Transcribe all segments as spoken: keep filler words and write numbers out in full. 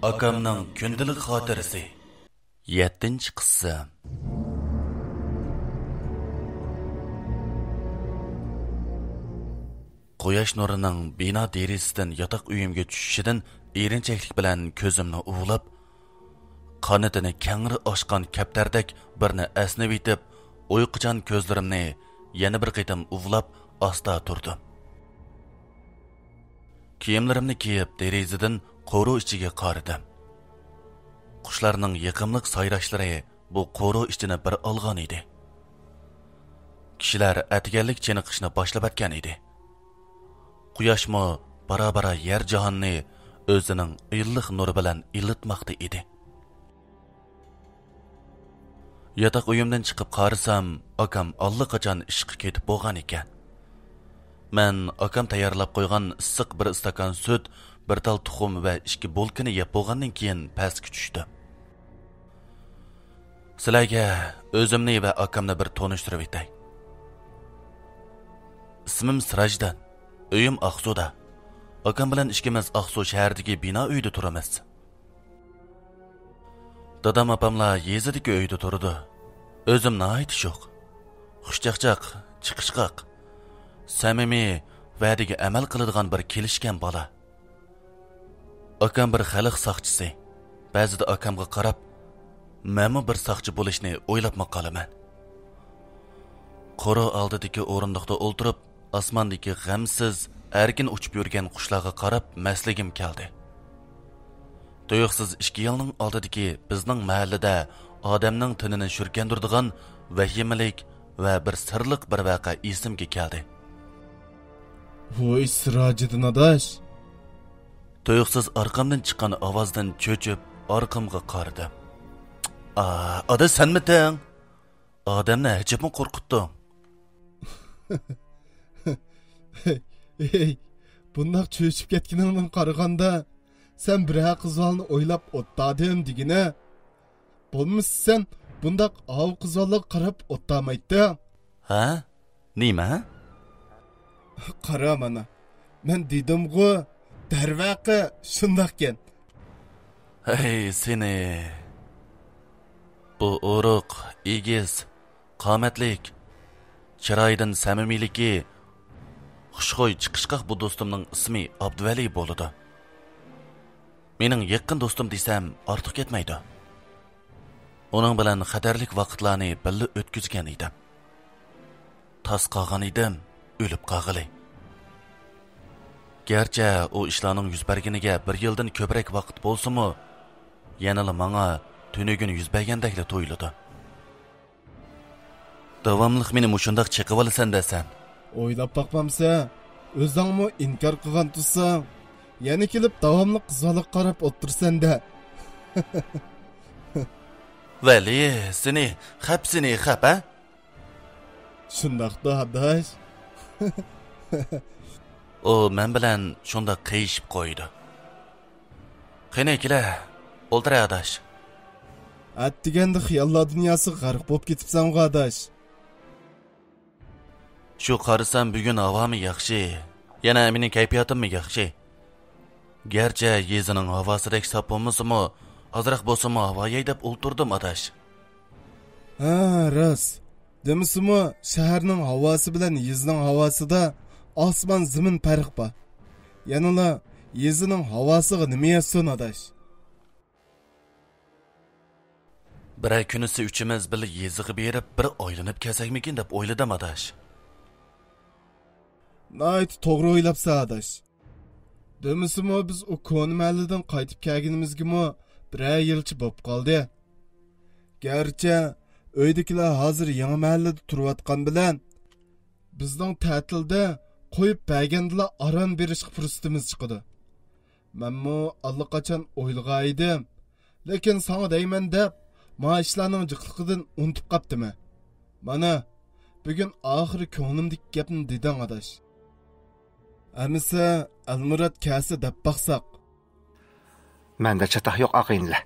ئاكامنىڭ كۈندىلىك خاتىرىسى. يەتتىنچى قىسسا. قۇياش نۇرىنىڭ بىنا دېرىزىسىدىن ياتاق ئۆيۈمگە چۈشۈشىدىن ئېرىنچەكلىك بىلەن كۆزۈمنى ئۇۋىلاپ، قانىتىنى كەڭرى ئاچقان كەپتەردەك بىرنى ئەسنىۋېتىپ، ئۇيقۇچان كۆزلىرىمنى يەنە بىر قېتىم ئۇۋىلاپ ئاستا تۇردۇم. كىيىملىرىمنى كىيىپ، دېرىزىدىن قورۇ ئىچىگە قارىدىم. قۇشلارنىڭ يېقىملىق سايراشلىرى بۇ قورۇ ئىچىنى بىر ئالغان ئىدى. كىشىلەر ئەتىگەنلىك چېنىقىشنى باشلاۋەتكەن ئىدى. قۇياشمۇ بارا-بارا يەر جاھاننى ئۆزىنىڭ ئىللىق نۇرى بىلەن ئىللىتماقتا ئىدى. ياتاق ئۆيۈمدىن چىقىپ قارىسام، ئاكام ئاللىقاچان ئىشقا كېتىپ بولغان ئىكەن. مەن ئاكام تەييارلاپ قويغان ئىسسىق بىر ئىستاكان سۈت، بىر تال تۇخۇم ۋە ئىككى بولكىنى يەپ بولغاندىن كېيىن پەسكە چۈشتۈم. سىلەرگە ئۆزۈمنى ۋە ئاكامنى بىر تونۇشتۇرۇپ ئۆتەي. ئىسمىم سىراجدىن. ئۆيۈم ئاقسۇدا. ئاكام بىلەن ئىككىمىز ئاقسۇ شەھىرىدىكى بىنا ئۆيدە تۇرىمىز. دادام ئاپاملار يېزىدىكى ئۆيدە تۇرىدۇ. ئۆزۈم ناھايىتى شوخ. خۇشچاقچاق، چىقىشقاق، سەمىمىي، ۋەدىگە ئەمەل قىلىدىغان بىر كېلىشكەن بالا. ئاكام بىر خەلق ساقچىسى. بەزىدە ئاكامغا قاراپ، مەنمۇ بىر ساقچى بولۇشنى ئويلاپمۇ قالىمەن. قورۇ ئالدىدىكى ئورۇندۇقتا ئولتۇرۇپ، ئاسماندىكى غەمسىز، ئەركىن ئۇچۇپ يۈرگەن قۇشلارغا قاراپ مەستلىگۈم كەلدى. تۇيۇقسىز ئىككى يىلنىڭ ئالدىدىكى بىزنىڭ مەھەللىدە ئادەمنىڭ تېنىنى شۈركەندۈرىدىغان ۋەھىمىلىك ۋە بىر سىرلىق بىر ۋەقە ئېسىمگە كەلدى. ۋوي، سىراجىدىن ئاداش! تۇيۇقسىز ئارقامدىن چىققان ئاۋازدىن چۆچۈپ، ئارقامغا قارىدىم. ئا، ئاداش، سەنمىتىڭ؟ ئادەمنى ئەجەبمۇ قورقۇتتۇڭ. ھېي، بۇنداق چۆچۈپ كەتكىنىڭدىن قارىغاندا، سەن بىرەر قىزالنى ئويلاپ ئوتتادىم دېگىنە. بولمىسا سەن بۇنداق ئاۋۇ قىزالغا قاراپ ئوتتامايتتىڭ. ھە؟ نېمە؟ قارا مانا، مەن دېدىمغۇ، دەرۋەقە شۇنداقكەن. ھەي سېنى! بۇ ئورۇق، ئېگىز، قامەتلىك، چىرايىدىن سەمىمىيلىكى، خۇشخۇي چىقىشقاق بۇ دوستۇمنىڭ ئىسمى ئابدۇۋەلى بولىدۇ. مېنىڭ يېقىن دوستۇم دېسەم ئارتۇق كەتمەيدۇ. ئۇنىڭ بىلەن خەتەرلىك ۋاقىتلارنى بىللە ئۆتكۈزگەن ئىدىم. تاس قالغان ئىدىم، ئۆلۈپ قالغىلى. گەرچە ئۇ ئىشلارنىڭ يۈز بەرگىنىگە بىر يىلدىن كۆپرەك ۋاقىت بولسىمۇ، يەنىلا ماڭا تۈنۈگۈن يۈز بەرگەندەكلا تۇيۇلىدۇ. داۋاملىق مېنى مۇشۇنداق چېقىۋالىسەن-دە سەن. ئويلاپ باقمامسەن، ئۆزۈڭمۇ ئىنكار قىلغان تۇرساڭ، يەنە كېلىپ داۋاملىق قىزالغا قاراپ ئولتۇرىسەن-دە. ۋەلى، سېنى خەپ، سېنى خەپ، ھە؟ شۇنداقتا، ئاداش. ئۇ مەن بىلەن شۇنداق قېيىشىپ قويدى. قېنى، كېلە، ئولتۇراي، ئاداش. ئەتىگەندە خىياللار دۇنياسىغا غەرق بولۇپ كېتىپسەنغۇ، ئاداش. شۇ قارىسام، بۈگۈن ھاۋامۇ ياخشى. يەنە مېنىڭ كەيپىياتىممۇ ياخشى. گەرچە يېزىنىڭ ھاۋاسىدەك ساپ بولمىسىمۇ، ئازراق بولسىمۇ ھاۋا يەي دەپ ئولتۇردۇم، ئاداش. ھە، راست. دېمىسىمۇ، شەھەرنىڭ ھاۋاسى بىلەن يېزىنىڭ ھاۋاسىدا ئاسمان زېمىن پەرق بار. يەنىلا يېزىنىڭ ھاۋاسىغا نېمە يەتسۇن، ئاداش؟ بىرەر كۈنىسى ئۈچىمىز بىللە يېزىغا بېرىپ، بىر ئايلىنىپ كەلسەكمىكىن دەپ ئويلىدىم، ئاداش. ناھايىتى توغرا ئويلاپسەن، ئاداش. دېمىسىمۇ، بىز ئۇ كونا مەھەللىدىن قايتىپ كەلگىنىمىزگىمۇ بىرەر يىلچە بوپ قالدى. گەرچە ئۆيدىكىلەر ھازىر يېڭى مەھەللىدە تۇرۇۋاتقان بىلەن، بىزنىڭ تەتىلدە قويۇپ بەرگەندىلا ئاران بېرىشقا پۇرسىتىمىز چىقىدۇ. مەنمۇ ئاللىقاچان ئويلىغان ئىدىم، لېكىن ساڭا دەيمەن دەپ، ما ئىشلارنىڭ جىقلىقىدىن ئۇنتۇپ قاپتىمەن. مانا، بۈگۈن ئاخىرى كۆڭلۈمدىكى گەپنى دېدىڭ، ئاداش. ئەمىسە، ئەلمۇرات كەلسە دەپ باقساق. مەندە چاتاق يوق، ئاغىنىلەر.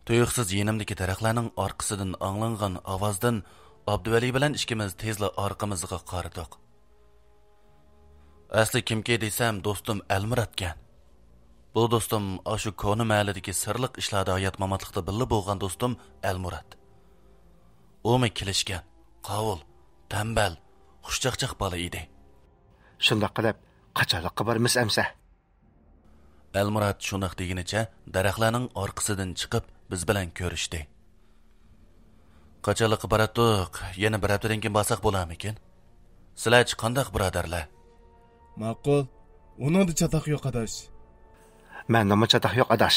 تۇيۇقسىز يېنىمدىكى دەرەخلەرنىڭ ئارقىسىدىن ئاڭلانغان ئاۋازدىن ئابدۇۋەلى بىلەن ئىككىمىز تېزلا ئارقىمىزغا قارىدۇق. ئەسلى كىمكى دېسەم، دوستۇم ئەلمۇراتكەن. بۇ دوستۇم ئاشۇ كونا مەھەللىدىكى سىرلىق ئىشلاردا ھايات-ماماتلىقتا بىللە بولغان دوستۇم ئەلمۇرات. ئۇمۇ كېلىشكەن، قاۋۇل، تەمبەل، خۇشچاقچاق بالا ئىدى. شۇنداق قىلىپ، قاچانلىققا بارىمىز ئەمسە؟ ئەلمۇرات شۇنداق دېگىنىچە دەرەخلەرنىڭ ئارقىسىدىن چىقىپ، بىز بىلەن كۆرۈشتى. قاچانلىققا باراتتۇق، يەنە بىر ھەپتىدىن كېيىن بارساق بولارمىكىن؟ سىلەرچە قانداق، بۇرادەرلەر؟ ماقۇل، ئۇنىڭدا چاتاق يوق، ئاداش. مەندىمۇ چاتاق يوق، ئاداش.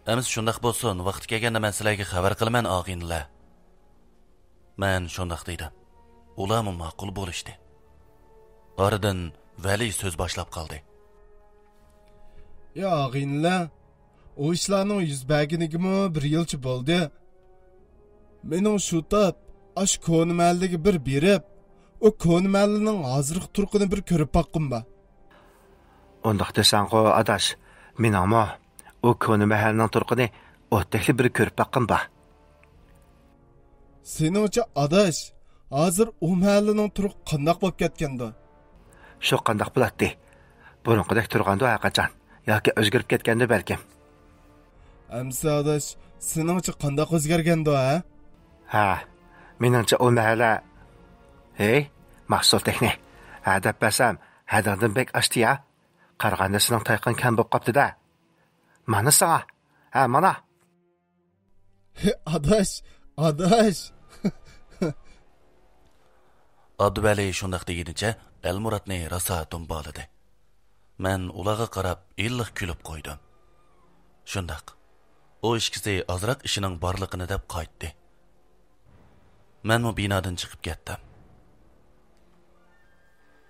ئەمىسە شۇنداق بولسۇن، ۋاقتى كەلگەندە مەن سىلەرگە خەۋەر قىلىمەن، ئاغىنىلەر. مەن شۇنداق دېدىم. ئۇلارمۇ ماقۇل بولۇشتى. ئارىدىن ۋەلى سۆز باشلاپ قالدى. يا ئاغىنىلەر، ئۇ ئىشلارنىڭ يۈز بەرگىنىگىمۇ بىر يىلچە بولدى. مېنىڭ شۇ تاپ ئاشۇ كونا مەھەللىگە بىر بېرىپ، ئۇ كونا مەھەللىنىڭ ھازىرقى تۇرقىنى بىر كۆرۈپ باققۇم بار. ئۇنداق دېسەڭغۇ، ئاداش، مېنىڭمۇ ئۇ كونا مەھەللىنىڭ تۇرقىنى ئوتتەكلا بىر كۆرۈپ باققۇم بار. سېنىڭچە، ئاداش، ھازىر ئۇ مەھەللىنىڭ تۇرقى قانداق بولۇپ كەتكەندۇ؟ شۇ قانداق بولاتتى؟ بۇرۇنقىدەك تۇرغاندۇ ھەرقاچان؟ ياكى ئۆزگىرىپ كەتكەندۇ بەلكىم؟ ئەمسە، ئاداش، سېنىڭچە قانداق ئۆزگەرگەندۇ، ھە؟ ھە، مېنىڭچە ئۇ مەھەللە. ھەي، ماھسۇلتەكنى ھە دەپ بەرسەم، ھەدىڭدىن بەك ئاشتى يا. قارىغاندا سېنىڭ تايىقىڭ كەم بولۇپ قاپتۇ-دە. مانا ساڭا. ھە، مانا. ئاداش، ئاداش. ئابدۇۋەلى شۇنداق دېگىنىچە ئەلمۇراتنى راسا دۇمبالىدى. مەن ئۇلارغا قاراپ ئىللىق كۈلۈپ قويدۇم. شۇنداق. ئۇ ئىككىسى ئازراق ئىشىنىڭ بارلىقىنى دەپ قايتتى. مەنمۇ بىنادىن چىقىپ كەتتىم.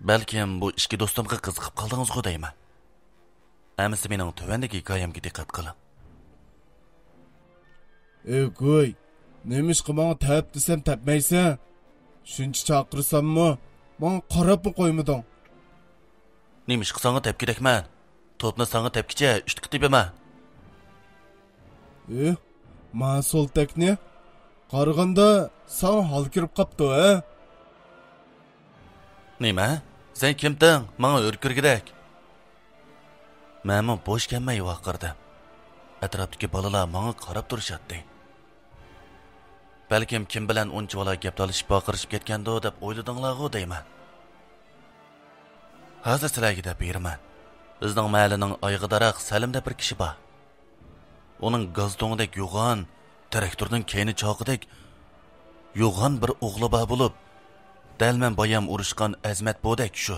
بەلكىم بۇ ئىككى دوستۇمغا قىزىقىپ قالدىڭىزغۇ دەيمەن. ئەمىسە مېنىڭ تۆۋەندىكى ھېكايەمگە دىققەت قىلىڭ. ئۆگۈي، نېمىشقا ماڭا تەپ دېسەم تەپمەيسەن؟ شۇنچە چاقىرساممۇ، ماڭا قاراپمۇ قويمىدىڭ. نېمىشقا ساڭا تەپكۈدەكمەن؟ توپنى ساڭا تەپكىچە ئۈچ قېتىم تېپىمەن. ئېھ، ماھسۇلتەكنى؟ قارىغاندا ساڭا ھال كىرىپ قاپتۇ، ھە؟ نېمە؟ سەن كىمتىڭ؟ ماڭا ھۆركىرىگۈدەك. مەنمۇ بوش كەلمەي ۋارقىرىدىم. ئەتراپتىكى بالىلار ماڭا قاراپ تۇرۇشاتتى. بەلكىم كىم بىلەن ئۇنچىۋالا گەپ تالىشىپ ۋارقىرىشىپ كەتكەندۇ دەپ ئويلىدىڭلارغۇ دەيمەن. ھازىر سىلەرگە دەپ بېرىمەن. بىزنىڭ مەھەللىنىڭ ئايىغى داراق سەلىم دەپ بىر كىشى بار. ئۇنىڭ گاز تۇڭىدەك يوغان، تىراكتورنىڭ كەينى چاقىدەك يوغان بىر ئوغلى بار بولۇپ، دەل مەن بايام ئۇرۇشقان ئەزمەت بودەك شۇ.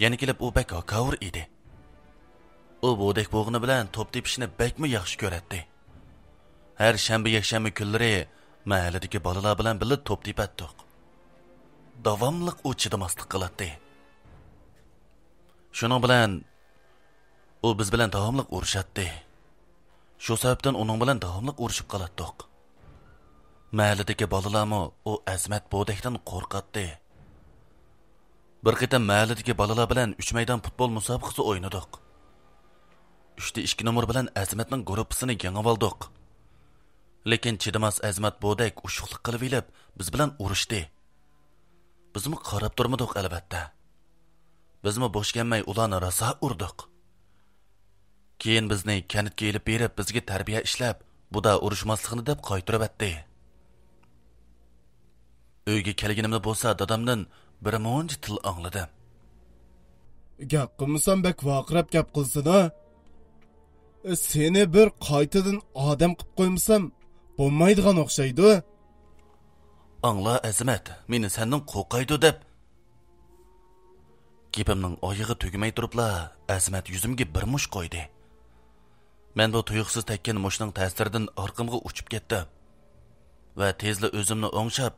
يەنە كېلىپ ئۇ بەك ھاكاۋۇر ئىدى. ئۇ بودەك بولغىنى بىلەن توپ تېپىشنى بەكمۇ ياخشى كۆرەتتى. ھەر شەنبە، يەكشەنبە كۈنلىرى مەھەللىدىكى بالىلار بىلەن بىللە توپ تېپەتتۇق. داۋاملىق ئۇ چىدىماسلىق قىلاتتى. شۇنىڭ بىلەن ئۇ بىز بىلەن داۋاملىق ئۇرۇشاتتى. شۇ سەۋەبتىن ئۇنىڭ بىلەن داۋاملىق ئۇرۇشۇپ قالاتتۇق. مەھەللىدىكى بالىلارمۇ ئۇ ئەزىمەت بودەكتىن قورقاتتى. بىر قېتىم مەھەللىدىكى بالىلار بىلەن ئۈچ مەيدان پۇتبول مۇسابىقىسى ئوينىدۇق. ئۈچتە ئىككى نومۇر بىلەن ئەزىمەتنىڭ گۇرۇپپىسىنى يېڭىۋالدۇق. لېكىن چىدىماس ئەزىمەت بودەك ئۇششۇقلۇق قىلىۋېلىپ، بىز بىلەن ئۇرۇشتى. بىزمۇ قاراپ تۇرمىدۇق، ئەلۋەتتە. بىزمۇ بوش كەلمەي ئۇلارنى راسا ئۇردۇق. كېيىن بىزنى كەنتكە ئېلىپ بېرىپ، بىزگە تەربىيە ئىشلەپ، بۇدا ئۇرۇشماسلىقنى دەپ قايتۇرۇۋەتتى. ئۆيگە كەلگىنىمدە بولسا دادامدىن بىر مۇنچە تىل ئاڭلىدىم. گەپ قىلمىسام بەك ۋارقىراپ گەپ قىلسىنا. سېنى بىر قايتىدىن ئادەم قىپ قويمىسام بولمايدىغان ئوخشايدۇ. ئاڭلا ئەزىمەت، مېنى سەندىن قورقايدۇ دەپ. گېپىمنىڭ ئايىغى تۈگىمەي تۇرۇپلا ئەزىمەت يۈزۈمگە بىر مۇش قويدى. مەن بۇ تۇيۇقسىز تەگكەن مۇشنىڭ تەسىرىدىن ئارقامغا ئۇچۇپ كەتتىم ۋە تېزلا ئۆزۈمنى ئوڭشاپ،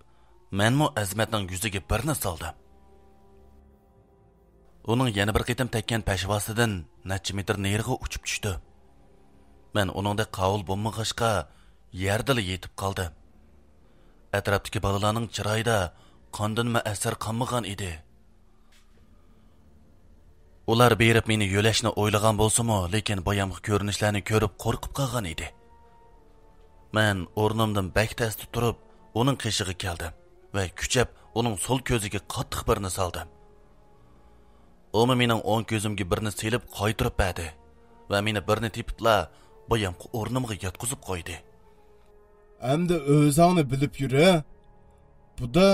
مەنمۇ ئەزىمەتنىڭ يۈزىگە بىرنى سالدىم. ئۇنىڭ يەنە بىر قېتىم تەگكەن پەشۋاسىدىن نەچچە مېتىر نېرىغا ئۇچۇپ چۈشتى. مەن ئۇنىڭدەك قاۋۇل بولمىغاچقا، يەردىلا يېتىپ قالدىم. ئەتراپتىكى بالىلارنىڭ چىرايىدا قاندىنمۇ ئەسەر قالمىغان ئىدى. ئۇلار بېرىپ مېنى يۆلەشنى ئويلىغان بولسىمۇ، لېكىن بايامقى كۆرۈنۈشلەرنى كۆرۈپ قورقۇپ قالغان ئىدى. مەن ئورنۇمدىن بەك تەستە تۇرۇپ، ئۇنىڭ قېشىغا كەلدىم ۋە كۈچەپ ئۇنىڭ سول كۆزىگە قاتتىق بىرنى سالدىم. ئۇمۇ مېنىڭ ئوڭ كۆزۈمگە بىرنى سېلىپ قايتۇرۇپ بەردى. ۋە مېنى بىرنى تېپىپلا بايامقى ئورنۇمغا ياتقۇزۇپ قويدى. ئەمدى ئۆزۈڭنى بىلىپ يۈر، ھە؟ بۇدا،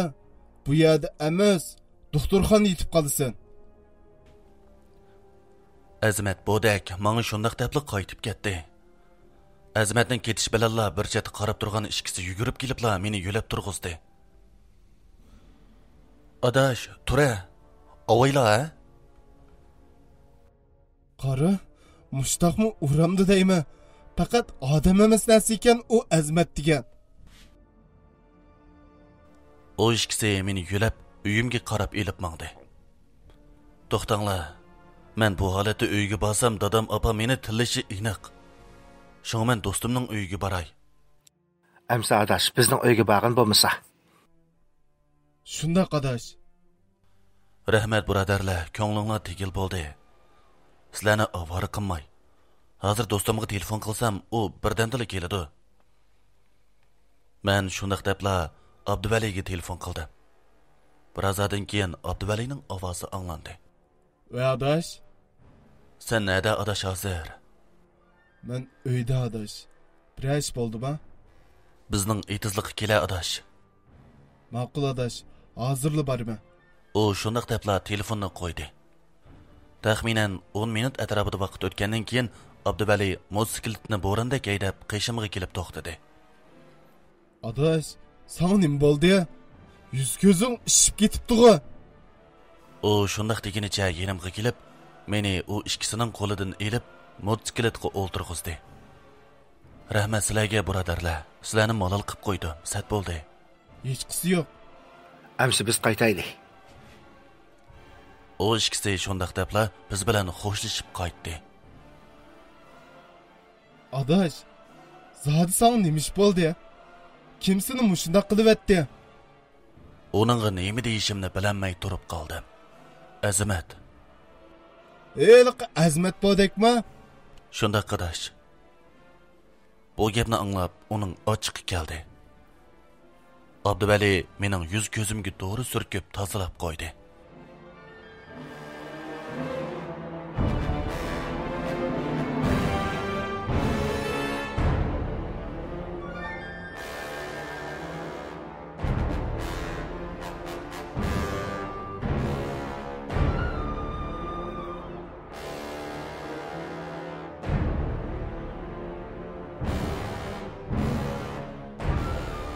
بۇ يەردە ئەمەس، دوختۇرخانىدا يېتىپ قالىسەن. ئەزىمەت بۇدەك ماڭا شۇنداق دەپلا قايتىپ كەتتى. ئەزىمەتنىڭ كېتىشى بىلەنلا بىر چەتتە قاراپ تۇرغان ئىككىسى يۈگۈرۈپ كېلىپلا مېنى يۆلەپ تۇرغۇزدى. ئاداش، تۇرە. ئاۋايلا، ھە؟ قارا، مۇشتاقمۇ ئۇرامدۇ دەيمەن. پەقەت ئادەم ئەمەس نەرسە ئىكەن ئۇ ئەزىمەت دېگەن. ئۇ ئىككىسى مېنى يۆلەپ، ئۆيۈمگە قاراپ ئېلىپ ماڭدى. توختاڭلار، مەن بۇ ھالەتتە ئۆيگە بارسام، دادام ئاپام مېنى تىللىشى ئېنىق. شۇڭا مەن دوستۇمنىڭ ئۆيىگە باراي. ئەمسە ئاداش، بىزنىڭ ئۆيگە بارغىن بولمىسا. شۇنداق ئاداش. رەھمەت بۇرادەرلەر، كۆڭلۈڭلار تېگىل بولدى. سىلەرنى ئاۋارە قىلماي. ھازىر دوستۇمغا تېلېفون قىلسام، ئۇ بىردەمدىلا كېلىدۇ. مەن شۇنداق دەپلا ئابدۇۋەلىگە تېلېفون قىلدىم. بىرازدىن كېيىن ئابدۇۋەلىنىڭ ئاۋازى ئاڭلاندى. ۋەي ئاداش. سەن نەدە ئاداش ھازىر؟ مەن ئۆيدە ئاداش. بىرەر ئىش بولدىما؟ بىزنىڭ ئېتىزلىققا كېلە ئاداش. ماقۇل ئاداش، ھازىرلا بارىمەن. ئۇ شۇنداق دەپلا تېلېفوننى قويدى. تەخمىنەن ئون مىنۇت ئەتراپىدا ۋاقىت ئۆتكەندىن كېيىن، ئابدۇۋەلى موتوسىكلىتنى بوراندەك ھەيدەپ قېشىمغا كېلىپ توختىدى. ئاداش، ساڭا نېمە بولدى؟ يۈز كۆزۈڭ ئىششىپ كېتىپتىغۇ؟ ئۇ شۇنداق دېگىنىچە يېنىمغا كېلىپ، مېنى ئۇ ئىككىسىنىڭ قولىدىن ئېلىپ، موتوسىكلىتقا ئولتۇرغۇزدى. رەھمەت سىلەرگە، بۇرادەرلەر، سىلەرنى مالال قىپ قويدۇم، سەت بولدى. ھېچقىسى يوق. ئەمسە بىز قايتايلى. ئۇ ئىككىسى شۇنداق دەپلا بىز بىلەن خوشلىشىپ قايتتى. ئاداش، زادى ساڭا نېمە ئىش بولدى؟ كىم سېنى مۇشۇنداق قىلىۋەتتى؟ ئۇنىڭغا نېمە دېيىشىمنى بىلەلمەي تۇرۇپ قالدىم. ئەزىمەت. ھېلىقى ئەزىمەت بودەكما؟ شۇنداق ئاداش. بۇ گەپنى ئاڭلاپ ئۇنىڭ ئاچچىقى كەلدى. ئابدۇۋەلى مېنىڭ يۈز كۆزۈمگە دورا سۈركۈپ تازىلاپ قويدى.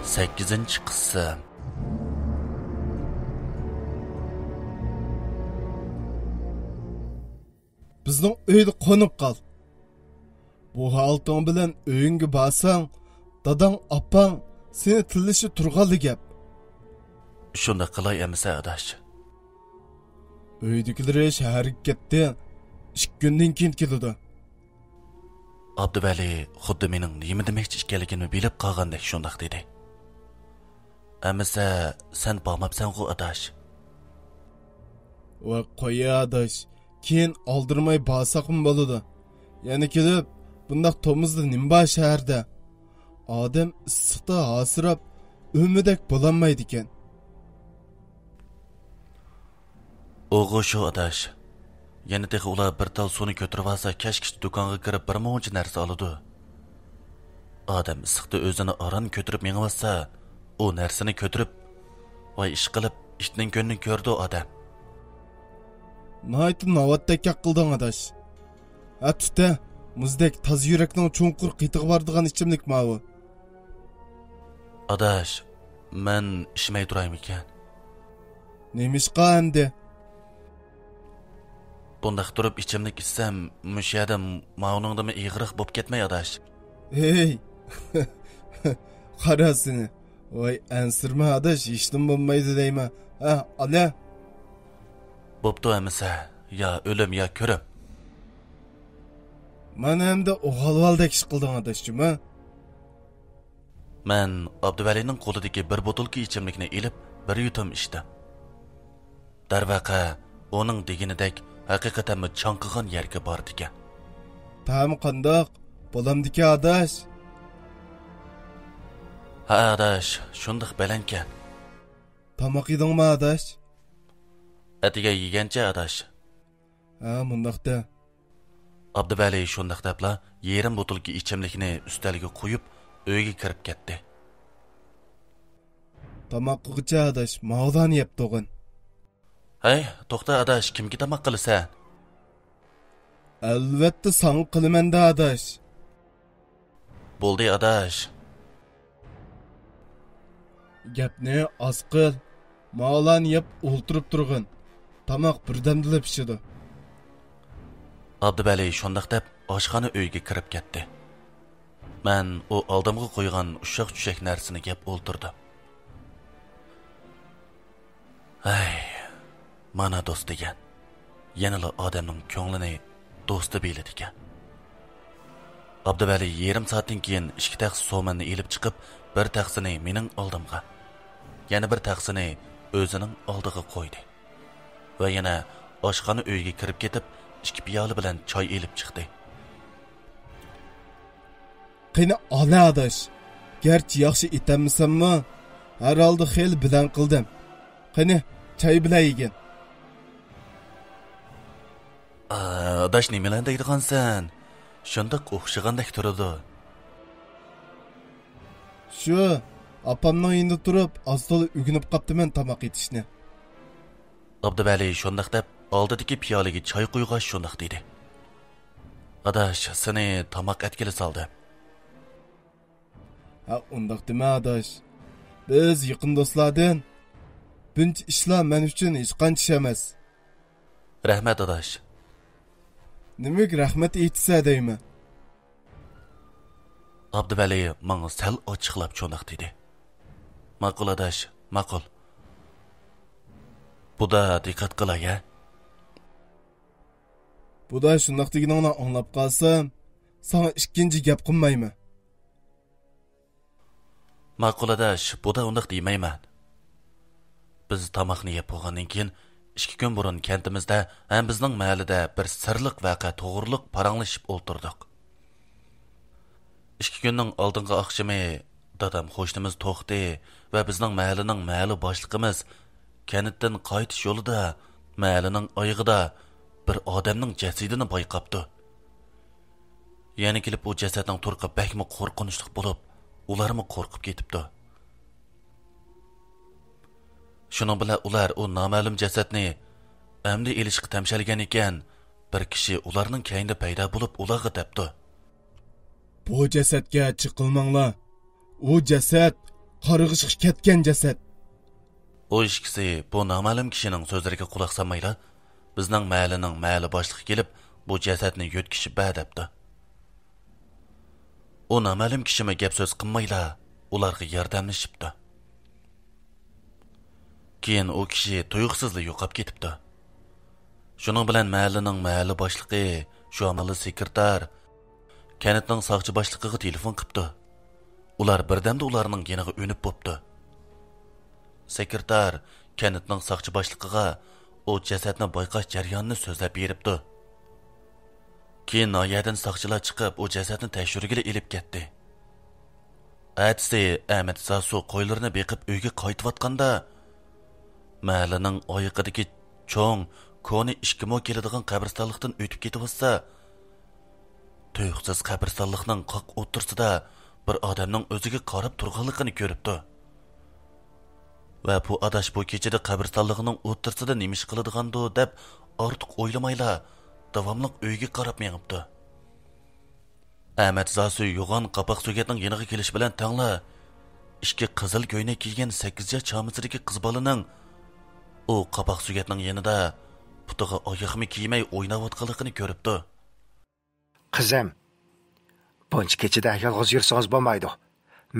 سەككىزىنچى قىسىم. بىزنىڭ ئۆيدە قونۇپ قال. بۇ ھالىتىڭ بىلەن ئۆيۈڭگە بارساڭ، داداڭ، ئاپاڭ سېنى تىللىشى تۇرغانلا گەپ. شۇنداق قىلاي ئەمىسە، ئاداش. ئۆيدىكىلىرى شەھەرگە كەتتى. ئىككى كۈندىن كېيىن كېلىدۇ. ئابدۇۋەلى خۇددى مېنىڭ نېمە دېمەكچى ئىكەنلىكىمنى بىلىپ قالغاندەك شۇنداق دېدى. ئەمىسە، سەن بارماپسەنغۇ، ئاداش؟ ۋاي، قوي، ئاداش. كېيىن ئالدىرىماي بارساقمۇ بولىدۇ. يەنە كېلىپ، بۇنداق تومۇزدا نېمە بار شەھەردە؟ ئادەم ئىسسىقتا ھاسىراپ، ئۆلمىدەك بولالمايدىكەن. ئۇغۇ شۇ، ئاداش. يەنە تېخى ئۇلار بىر تال سۇنى كۆتۈرۈۋالسا، كەچكىچە دۇكانغا كىرىپ بىر مۇنچە نەرسە ئالىدۇ. ئادەم ئىسسىقتا ئۆزىنى ئاران كۆتۈرۈپ مېڭىۋاتسا، ئۇ نەرسىنى كۆتۈرۈپ، ۋاي ئىشقىلىپ، ئىتنىڭ كۆڭلىنى كۆرىدۇ ئادەم. ناھايىتى ناۋاتتەك گەپ قىلدىڭ، ئاداش. ھە، تۈتە، مۇزدەك تازا يۈرەكنىڭ چوڭقۇر قېتىغا بارىدىغان ئىچىملىك ماۋۇ. ئاداش، مەن ئىچمەي تۇرايمىكەن؟ نېمىشقا ئەمدى؟ بۇنداق تۇرۇپ ئىچىملىك ئىچسەم، مۇشۇ يەردە ماۋۇنىڭدىنمۇ ئېغىرراق بوپ كەتمەي، ئاداش؟ ھېي! قارا سېنى. ۋاي، ئەنسىرىمە، ئاداش، ھېچنېمە بولمايدۇ دەيمەن. ھە، ئالە! بوپتۇ ئەمىسە، يا ئۆلۈم، يا كۆرۈم. مانا ئەمدى ئوغالۋالدەك ئىش قىلدىڭ، ئاداش جۇما. مەن ئابدۇۋەلىنىڭ قولىدىكى بىر بوتۇلكا ئىچىملىكنى ئېلىپ، بىر يۇتۇم ئىچتىم. دەرۋەقە، ئۇنىڭ دېگىنىدەك ھەقىقەتەنمۇ چاڭقىغان يەرگە بارىدىكەن. تەمى قانداق؟ بولامدىكەن، ئاداش؟ ھە، ئاداش، شۇنداق بەلەنكەن. تاماق يېدىڭمۇ، ئاداش؟ ئەتىگەن يېگەنچە، ئاداش. ھە، مۇنداق دە. ئابدۇۋەلى شۇنداق دەپلا يېرىم بوتۇلكا ئىچىملىكنى ئۈستەلگە قويۇپ، ئۆيگە كىرىپ كەتتى. تاماققىغىچە ئاداش، ماۋۇلارنى يەپ تۇرغىن. ھەي، توختا ئاداش، كىمگە تاماق قىلىسەن؟ ئەلۋەتتە ساڭا قىلىمەن-دە ئاداش. بولدى ئاداش. گەپنى ئاز قىل. ماۋۇلارنى يەپ ئولتۇرۇپ تۇرغىن. تاماق بىردەمدىلا پىشىدۇ. ئابدۇۋەلى شۇنداق دەپ ئاشخانا ئۆيگە كىرىپ كەتتى. مەن ئۇ ئالدىمغا قويغان ئۇششاق-چۈششەك نەرسىنى يەپ ئولتۇردۇم. ھەي، مانا دوست دېگەن. يەنىلا ئادەمنىڭ كۆڭلىنى دوستى بىلىدىكەن. ئابدۇۋەلى يېرىم سائەتتىن كېيىن ئىككى تەخسە سوماننى ئېلىپ چىقىپ، بىر تەخسىنى مېنىڭ ئالدىمغا، يەنە بىر تەخسىنى ئۆزىنىڭ ئالدىغا قويدى ۋە يەنە ئاشخانا ئۆيگە كىرىپ كېتىپ، ئىككى پىيالە بىلەن چاي ئېلىپ چىقتى. قېنى ئانا ئاداش، گەرچە ياخشى ئېتەلمىسەممۇ، ھەر ھالدا خېلى بىلەن قىلدىم. قېنى، چاي بىلەن يېگىن. ئا، ئاداش نېمىلەرنى دەيدىغانسەن؟ شۇنداق ئوخشىغاندەك تۇرىدۇ. شۇ، ئاپامنىڭ يېنىدا تۇرۇپ ئاز-تولا ئۆگىنىپ قاپتىمەن تاماق ئېتىشنى. ئابدۇۋەلى شۇنداق دەپ ئالدىدىكى پىيالىگە چاي قۇيغاچ شۇنداق دېدى. ئاداش، سېنى تاماق ئەتكىلى سالدىم. ھە، ئۇنداق دېمە ئاداش. بىز يېقىن دوستلاردىن. بۇنچە ئىشلار مەن ئۈچۈن ھېچقانچە ئىش ئەمەس. رەھمەت ئاداش. نېمىگە رەھمەت ئېيتىسەن دەيمەن. ئابدۇۋەلى ماڭا سەل ئاچچىقلاپ شۇنداق دېدى. ماقۇل ئاداش، ماقۇل. بۇدا دىققەت قىلاي ھە. بۇدا شۇنداق دېگىنىڭنى ئاڭلاپ قالسام، ساڭا ئىككىنچى گەپ قىلمايمەن. ماقۇل ئاداش، بۇدا ئۇنداق دېمەيمەن. بىز تاماقنى يەپ بولغاندىن كېيىن، ئىككى كۈن بۇرۇن كەنتىمىزدە ھەم بىزنىڭ مەھەللىدە بىر سىرلىق ۋەقە توغرۇلۇق پاراڭلىشىپ ئولتۇردۇق. ئىككى كۈننىڭ ئالدىنقى ئاخشىمى دادام قوشنىمىز توختى ۋە بىزنىڭ مەھەللىنىڭ مەھەللە باشلىقىمىز كەنتتىن قايتىش يولىدا مەھەللىنىڭ ئايىغىدا بىر ئادەمنىڭ جەسىتىنى بايقاپتۇ. يەنە كېلىپ ئۇ جەسەتنىڭ تۇرقى بەكمۇ قورقۇنچلۇق بولۇپ، ئۇلارمۇ قورقۇپ كېتىپتۇ. شۇنىڭ بىلەن ئۇلار ئۇ نامەلۇم جەسەتنى ئەمدى ئېلىشقا تەمشەلگەن ئىكەن، بىر كىشى ئۇلارنىڭ كەينىدە پەيدا بولۇپ ئۇلارغا دەپتۇ. بۇ جەسەتكە چېقىلماڭلار. ئۇ جەسەت قارغىشقا كەتكەن جەسەت. ئۇ ئىككىسى بۇ نامەلۇم كىشىنىڭ سۆزلىرىگە قۇلاق سالمايلا، بىزنىڭ مەھەللىنىڭ مەھەللە باشلىقى كېلىپ، بۇ جەسەتنى يۆتكىشىپ بەر دەپتۇ. ئۇ نامەلۇم كىشىمۇ گەپ سۆز قىلمايلا، ئۇلارغا ياردەملىشىپتۇ. كېيىن ئۇ كىشى تۇيۇقسىزلا يوقاپ كېتىپتۇ. شۇنىڭ بىلەن مەھەللىنىڭ مەھەللە باشلىقى، شۇ ئامالدا سېكرېتار، كەنتنىڭ ساقچى باشلىقىغا تېلېفون قىپتۇ. ئۇلار بىردەمدە ئۇلارنىڭ يېنىغا ئۈنۈپ بوپتۇ. سېكرېتار كەنتنىڭ ساقچى باشلىقىغا ئۇ جەسەتنى بايقاش جەريانىنى سۆزلەپ بېرىپتۇ. كېيىن ناھىيەدىن ساقچىلار چىقىپ، ئۇ جەسەتنى تەكشۈرگىلى ئېلىپ كەتتى. ئەتىسى ئەمەت زاسۇ قويلىرىنى بېقىپ ئۆيگە قايتىۋاتقاندا، مەھەللىنىڭ ئايىقىدىكى چوڭ، كونا ئىككى مو كېلىدىغان قەبرىستانلىقتىن ئۆتۈپ كېتىۋاتسا، تۇيۇقسىز قەبرىستانلىقنىڭ قاق ئوتتۇرىسىدا بىر ئادەمنىڭ ئۆزىگە قاراپ تۇرغانلىقىنى كۆرۈپتۇ. ۋە بۇ ئاداش بۇ كېچىدە قەبرىستانلىقنىڭ ئوتتۇرىسىدا نېمە ئىش قىلىدىغاندۇ دەپ ئارتۇق ئويلىمايلا، داۋاملىق ئۆيىگە قاراپ مېڭىپتۇ. ئەمەت زاسۇ يوغان قاپاق سۆگەتنىڭ يېنىغا كېلىشى بىلەن تەڭلا، ئىككى قىزىل كۆينەك كىيگەن سەككىز ياش چامىسىدىكى قىز بالىنىڭ ئۇ قاپاق سۆگەتنىڭ يېنىدا پۇتىغا ئاياغمۇ كىيمەي ئويناۋاتقانلىقىنى كۆرۈپتۇ. قىزىم، بۇنچە كېچىدە يالغۇز يۈرسىڭىز بولمايدۇ.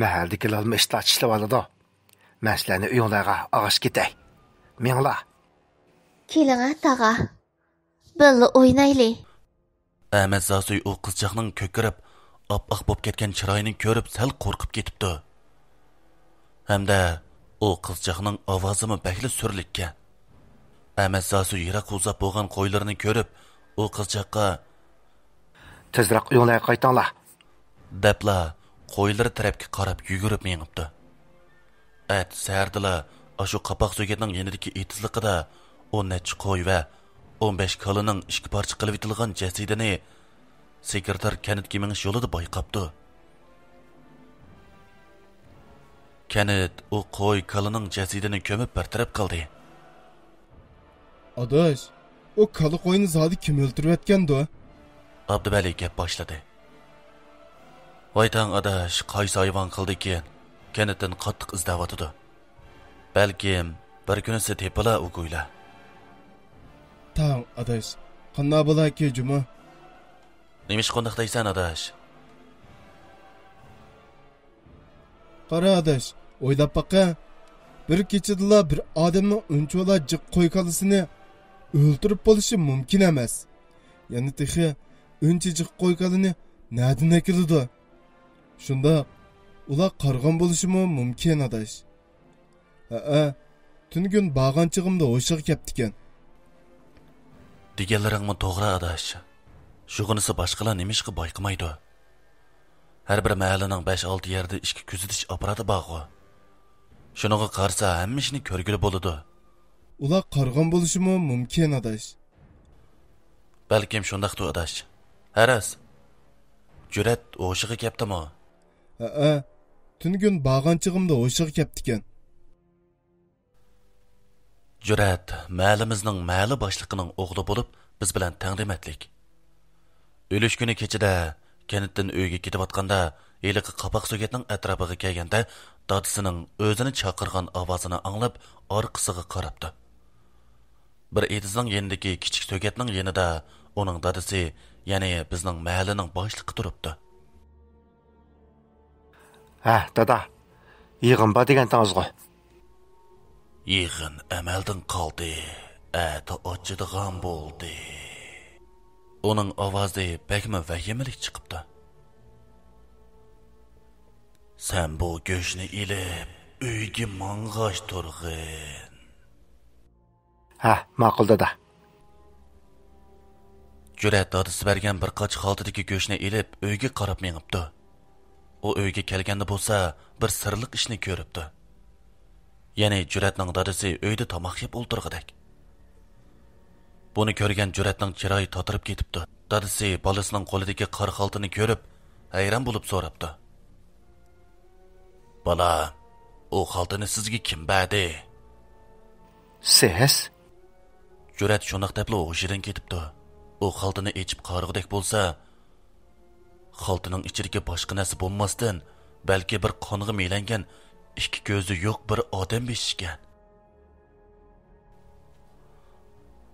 مەھەللىدىكى لالما ئىتلار چىشلىۋالىدۇ. مەن سىلەرنى ئۆيۈڭلارغا ئاغاش كېتەي. مېڭىڭلار. كېلىڭە، تاغا. بىللە ئوينايلى. ئەمەت زاسۇي ئۇ قىزچاقنىڭ كۆكىرىپ، ئاپئاق بولۇپ كەتكەن چىرايىنى كۆرۈپ سەل قورقۇپ كېتىپتۇ. ھەمدە ئۇ قىزچاقنىڭ ئاۋازىمۇ بەكلا سۈرلۈككەن. ئەمەت زاسۇي يىراق ئۇزاپ بولغان قويلىرىنى كۆرۈپ، ئۇ قىزچاققا، تېزرەك ئۆيۈڭلارغا قايتىڭلار، دەپلا قويلىرى تەرەپكە قاراپ يۈگۈرۈپ مېڭىپتۇ. ئەتە سەھەردىلا ئاشۇ قاپاق سۆگەتنىڭ يېنىدىكى ئېتىزلىقىدا ئون نەچچە قوي ۋە ئون بەش كالىنىڭ ئىككى پارچە قىلىۋېتىلغان جەسىتىنى سېكرېتار كەنتكە مېڭىش يولىدا بايقاپتۇ. كەنت ئۇ قوي كالىنىڭ جەسىتىنى كۆمۈپ بىر تەرەپ قىلدى. ئاداش، ئۇ كالا قوينى زادى كىم ئۆلتۈرۈۋەتكەندۇ؟ ئابدۇۋەلى گەپ باشلىدى. ۋاي تاڭ ئاداش، قايسى ھايۋان قىلدىكىن؟ كەنتتىن قاتتىق ئىزدەۋاتىدۇ. بەلكىم بىر كۈنىسى تېپىلا ئۇ گويلا. تاڭ ئاداش، قانداق بولاكى جۇمۇ؟ نېمىشقا ئۇنداق دەيسەن ئاداش؟ قارا ئاداش، ئويلاپ باقە. بىر كېچىدىلا بىر ئادەمنىڭ ئۇنچىۋالا جىق قوي كالىسىنى ئۆلتۈرۈپ بولۇشى مۇمكىن ئەمەس. يەنە تېخى ئۇنچە جىق قوي كالىنى نەدىن ئەكېلىدۇ؟ شۇنداق، ئۇلار قارىغان بولۇشىمۇ مۇمكىن ئاداش. ھەئە، تۈنۈگۈن بارغان چېغىمدا ھوشىغا كەپتىكەن. دېگەنلىرىڭمۇ توغرا ئاداش. شۇغىنىسى باشقىلار نېمىشقا بايقىمايدۇ؟ ھەر بىر مەھەللىنىڭ بەش-ئالتە يەردە ئىچكى كۆزىتىش ئاپپاراتى بارغۇ. شۇنىڭغا قارىسا ھەممە ئىشنى كۆرگىلى بولىدۇ. ئۇلار قارىغان بولۇشىمۇ مۇمكىن ئاداش. بەلكىم شۇنداقتۇ ئاداش. ھە راست. جۈرئەت ھوشىغا كەپتىمۇ؟ ھەئە، تۈنۈگۈن بارغان چېغىمدا ھوشىغا كەپتىكەن. جۈرئەت مەھەللىمىزنىڭ مەھەللە باشلىقىنىڭ ئوغلى بولۇپ، بىز بىلەن تەڭدېمەتلىك. ئۆلۈش كۈنى كېچىدە كەنتتىن ئۆيگە كېتىۋاتقاندا، ھېلىقى قاپاق سۆگەتنىڭ ئەتراپىغا كەلگەندە، دادىسىنىڭ ئۆزىنى چاقىرغان ئاۋازىنى ئاڭلاپ، ئارقىسىغا قاراپتۇ. بىر ئېتىزنىڭ يېنىدىكى كىچىك سۆگەتنىڭ يېنىدا ئۇنىڭ دادىسى، يەنى بىزنىڭ مەھەللىنىڭ باشلىقى تۇرۇپتۇ. ھە، دادا، يىغىن بار دېگەنتىڭىزغۇ؟ يىغىن ئەمەلدىن قالدى، ئەتە ئاچىدىغان بولدى. ئۇنىڭ ئاۋازى بەكمۇ ۋەھىمىلىك چىقىپتۇ. سەن بۇ گۆشنى ئېلىپ، ئۆيگە ماڭغاچ تۇرغىن. ھە، ماقۇل، دادا. جۈرئەت دادىسى بەرگەن بىر قاچا خالتىدىكى گۆشنى ئېلىپ، ئۆيگە قاراپ مېڭىپتۇ. ئۇ ئۆيگە كەلگەندە بولسا، بىر سىرلىق ئىشنى كۆرۈپتۇ. يەنى جۈرئەتنىڭ دادىسى ئۆيدە تاماق يەپ ئولتۇرغۇدەك. بۇنى كۆرگەن جۈرئەتنىڭ چىرايى تاتىرىپ كېتىپتۇ. دادىسى بالىسىنىڭ قولىدىكى قارا خالتىنى كۆرۈپ، ھەيران بولۇپ سوراپتۇ. بالام، ئۇ خالتىنى سىزگە كىم بەردى؟ سىز. جۈرئەت شۇنداق دەپلا ھوشىدىن كېتىپتۇ. ئۇ خالتىنى ئېچىپ قارىغۇدەك بولسا، خالتىنىڭ ئىچىدىكى باشقا نەرسە بولماستىن، بەلكى بىر قانغا مىلەنگەن، ئىككى كۆزى يوق بىر ئادەم بېشى ئىكەن.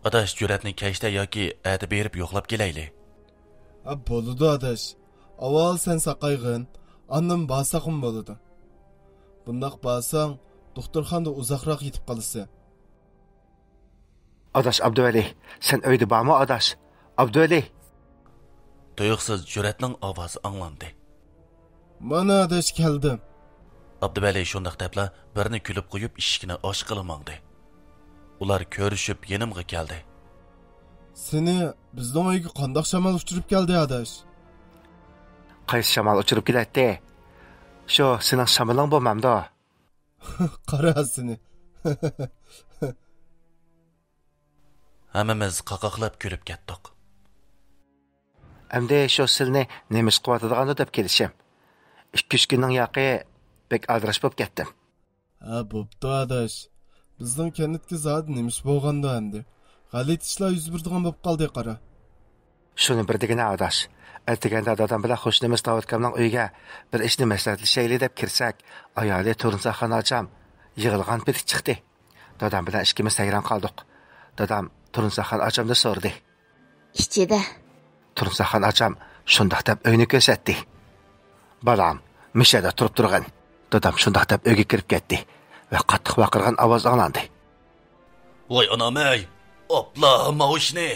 ئاداش، جۈرئەتنى كەچتە ياكى ئەتە بېرىپ يوقلاپ كېلەيلى. ھە، بولىدۇ ئاداش. ئاۋۋال سەن ساقايغىن، ئاندىن بارساقمۇ بولىدۇ. بۇنداق بارساڭ، دوختۇرخانىدا ئۇزاقراق يېتىپ قالىسەن. ئاداش ئابدۇۋەلى، سەن ئۆيدە بارمۇ ئاداش؟ ئابدۇۋەلى! تۇيۇقسىز جۈرئەتنىڭ ئاۋازى ئاڭلاندى. مانا ئاداش كەلدىم. ئابدۇۋەلى شۇنداق دەپلا بىرنى كۈلۈپ قويۇپ ئىشىكنى ئاچقىلى ماڭدى. ئۇلار كۆرۈشۈپ يېنىمغا كەلدى. سېنى بىزنىڭ ئۆيگە قانداق شامال ئۇچۇرۇپ كەلدى ئاداش؟ قايسى شامال ئۇچۇرۇپ كېلەتتى؟ شۇ سېنىڭ شامىلىڭ بولمامدۇ؟ قارا سېنى. ھەممىمىز قاقاقلاپ كۈلۈپ كەتتۇق. ئەمدى شۇ سىلنى نېمە ئىش قىلىۋاتىدىغاندۇ دەپ كېلىشىم. ئىككى-ئۈچ كۈننىڭ ياقى بەك ئالدىراش بولۇپ كەتتىم. ھە، بوپتۇ ئاداش. بىزنىڭ كەنتكە زادى نېمە ئىش بولغاندۇ ئەمدى؟ غەلىتە ئىشلار يۈز بېرىدىغان بولۇپ قالدى قارا. شۇنى بىر دېگىنە ئاداش. ئەتىگەندە دادام بىلەن قوشنىمىز داۋۇتكامنىڭ ئۆيىگە بىر ئىشنى مەسلىھەتلىشەيلى دەپ كىرسەك، ئايالى تۇرنىساخان ئاچام يىغلىغان پېتى چىقتى. دادام بىلەن ئىككىمىز ھەيران قالدۇق. دادام تۇرنىساخان ئاچامدىن سورىدى. ئىچىدە. تۇرنىساخان ئاچام شۇنداق دەپ ئۆينى كۆرسەتتى. بالام، مۇشۇ يەردە تۇرۇپ تۇرغىن. دادام شۇنداق دەپ ئۆيگە كىرىپ كەتتى ۋە قاتتىق ۋارقىرىغان ئاۋاز ئاڭلاندى. ۋاي ئانام-ئەي! ئاپلا ماۋۇ ئىشنى!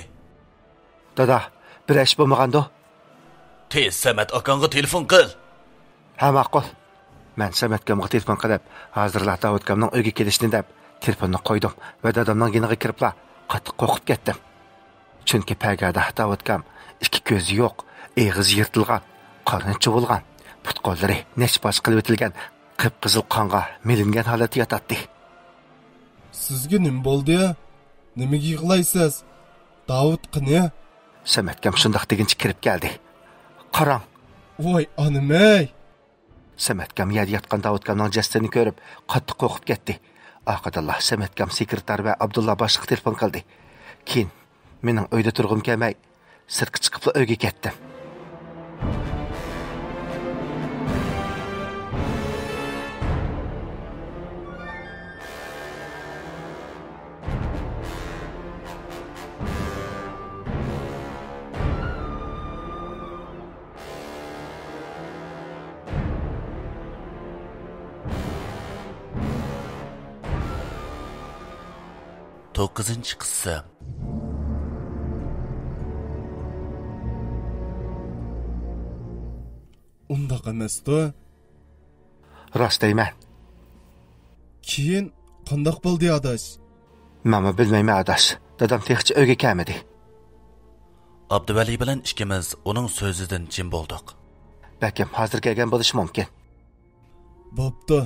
دادا، بىر ئىش بولمىغاندۇ؟ تېز سەمەت ئاكاڭغا تېلېفون قىل! ھە، ماقۇل. مەن سەمەتكامغا تېلېفون قىلىپ، ھازىرلا داۋۇتكامنىڭ ئۆيگە كېلىشىنى دەپ، تېلېفوننى قويدۇم ۋە دادامنىڭ يېنىغا كىرىپلا قاتتىق قورقۇپ كەتتىم. چۈنكى پەرگادە داۋۇتكام ئىككى كۆزى يوق، ئېغىزى يىرتىلغان، قارنى چۇۋۇلغان، پۇت-قوللىرى نەچچە پارچە قىلىۋېتىلگەن قىپقىزىل قانغا مىلەنگەن ھالەتتە ياتاتتى. سىزگە نېمە بولدى؟ نېمىگە يىغلايسىز؟ داۋۇت قېنى؟ سەمەتكام شۇنداق دېگىنىچە كىرىپ كەلدى. قاراڭ! ۋاي ئانىمەي! سەمەتكام يەردە ياتقان داۋۇتكامنىڭ جەسىتىنى كۆرۈپ، قاتتىق قورقۇپ كەتتى. ئارقىدىنلا سەمەتكام سېكرېتار ۋە ئابدۇللا باشلىققا تېلېفون قىلدى. كېيىن مېنىڭ ئۆيدە تۇرغۇم كەلمەي، سىرتقا چىقىپلا ئۆيگە كەتتىم. توققۇزىنچى قىسسە. ئۇنداق ئەمەستۇ. راست دەيمەن. كېيىن قانداق بولدى، ئاداش؟ مەنمۇ بىلمەيمەن، ئاداش. دادام تېخىچە ئۆيگە كەلمىدى. ئابدۇۋەلى بىلەن ئىككىمىز ئۇنىڭ سۆزىدىن جىم بولدۇق. بەلكىم ھازىر كەلگەن بولۇشى مۇمكىن. بوپتۇ.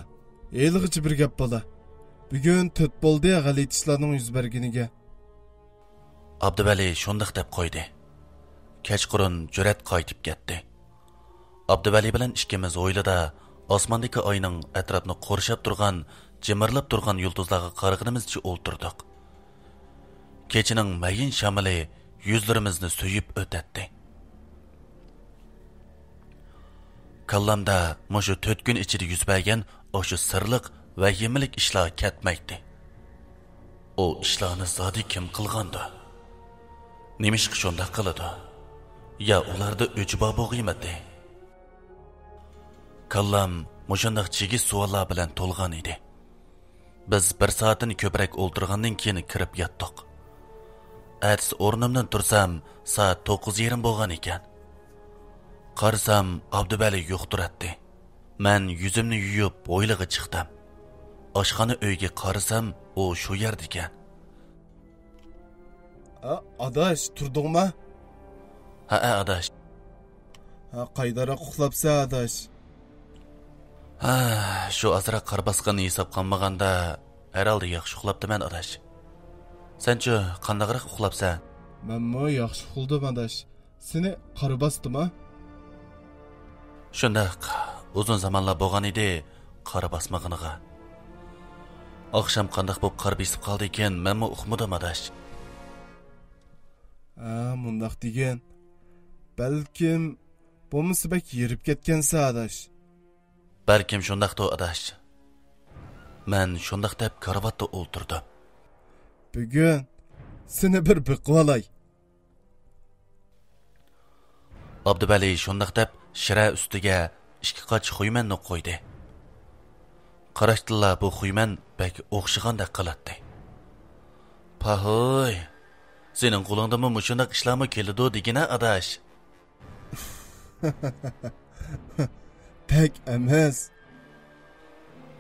ھېلىغىچە بىر گەپ بالا. بۈگۈن تۆت بولدى غەلىتە ئىشلارنىڭ يۈز بەرگىنىگە. ئابدۇۋەلى شۇنداق دەپ قويدى. كەچقۇرۇن جۈرئەت قايتىپ كەتتى. ئابدۇۋەلى بىلەن ئىككىمىز ھويلىدا ئاسماندىكى ئاينىڭ ئەتراپنى قورشاپ تۇرغان، جىمىرلاپ تۇرغان يۇلتۇزلارغا قارىغىنىمىزچە ئولتۇردۇق. كېچىنىڭ مەيىن شامىلى يۈزلىرىمىزنى سۆيۈپ ئۆتەتتى. كاللامدا مۇشۇ تۆت كۈن ئىچىدە يۈز بەرگەن ئاشۇ سىرلىق، ۋەھىمىلىك ئىشلار كەتمەيتتى. ئۇ ئىشلارنى زادى كىم قىلغاندۇ؟ نېمىشقا شۇنداق قىلىدۇ؟ يا ئۇلاردا ئۆچ بار بولغىيمىدى؟ كاللام مۇشۇنداق چىگىش سوئاللار بىلەن تولغان ئىدى. بىز بىر سائەتتىن كۆپرەك ئولتۇرغاندىن كېيىن كىرىپ ياتتۇق. ئەتىسى ئورنۇمدىن تۇرسام، سائەت توققۇز يېرىم بولغان ئىكەن. قارىسام، ئابدۇۋەلى يوق تۇراتتى. مەن يۈزۈمنى يۇيۇپ، ھويلىغا چىقتىم. ئاشخانا ئۆيگە قارىسام، ئۇ شۇ يەردىكەن. ئا، ئاداش، تۇردۇڭما؟ ھەئە، ئاداش. ھە، قايداراق ئۇخلاپسەن، ئاداش؟ ھە، شۇ ئازراق قارا باسقاننى ھېسابقا ئالمىغاندا، ھەرھالدا ياخشى ئۇخلاپتىمەن، ئاداش. سەنچۇ، قانداقراق ئۇخلاپسەن؟ مەنمۇ ياخشى ئۇخلىدىم، ئاداش. سېنى قارا باستىما؟ شۇنداق، ئۇزۇن زامانلار بولغان ئىدى قارا باسمىغىنىغا. ئاخشام قانداق بولۇپ قارا بېسىپ قالدىكىن، مەنمۇ ئۇقمىدىم، ئاداش. ھە، مۇنداق دېگىن. بەلكىم، بولمىسا بەك ھېرىپ كەتكەنسەن، ئاداش. بەلكىم شۇنداقتۇ، ئاداش. مەن شۇنداق دەپ كارىۋاتتا ئولتۇردۇم. بۈگۈن سېنى بىر بېقىۋالاي. ئابدۇۋەلى شۇنداق دەپ شىرە ئۈستىگە ئىككى قاچا خۇيمەننى قويدى. قاراشتىلا بۇ خۇيمەن بەك ئوخشىغاندەك قىلاتتى. پاھوي، سېنىڭ قولۇڭدىنمۇ مۇشۇنداق ئىشلارمۇ كېلىدۇ دېگىنە، ئاداش. بەك ئەمەس.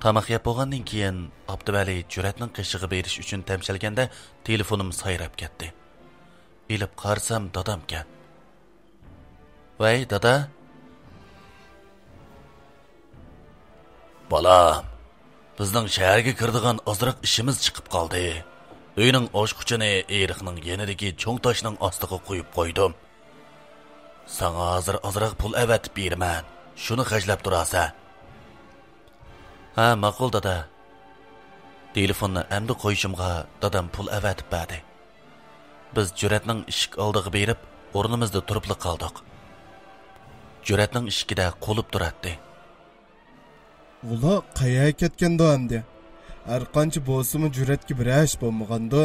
تاماق يەپ بولغاندىن كېيىن، ئابدۇۋەلى جۈرئەتنىڭ قېشىغا بېرىش ئۈچۈن تەمشەلگەندە، تېلېفونۇم سايراپ كەتتى. ئېلىپ قارىسام، دادامكەن. ۋەي، دادا. بالام، بىزنىڭ شەھەرگە كىرىدىغان ئازراق ئىشىمىز چىقىپ قالدى. ئۆينىڭ ئاچقۇچىنى ئېرىقنىڭ يېنىدىكى چوڭ تاشنىڭ ئاستىغا قويۇپ قويدۇم. ساڭا ھازىر ئازراق پۇل ئەۋەتىپ بېرىمەن. شۇنى خەجلەپ تۇرارسەن. ھە، ماقۇل، دادا. تېلېفوننى ئەمدى قويۇشۇمغا دادام پۇل ئەۋەتىپ بەردى. بىز جۈرئەتنىڭ ئىشىك ئالدىغا بېرىپ، ئورنىمىزدا تۇرۇپلا قالدۇق. جۈرئەتنىڭ ئىشىكىدە قۇلۇپ تۇراتتى. ئۇلار قەيەرگە كەتكەندۇ ئەمدى؟ ھەرقانچە بولسىمۇ، جۈرئەتكە بىرەر ئىش بولمىغاندۇ؟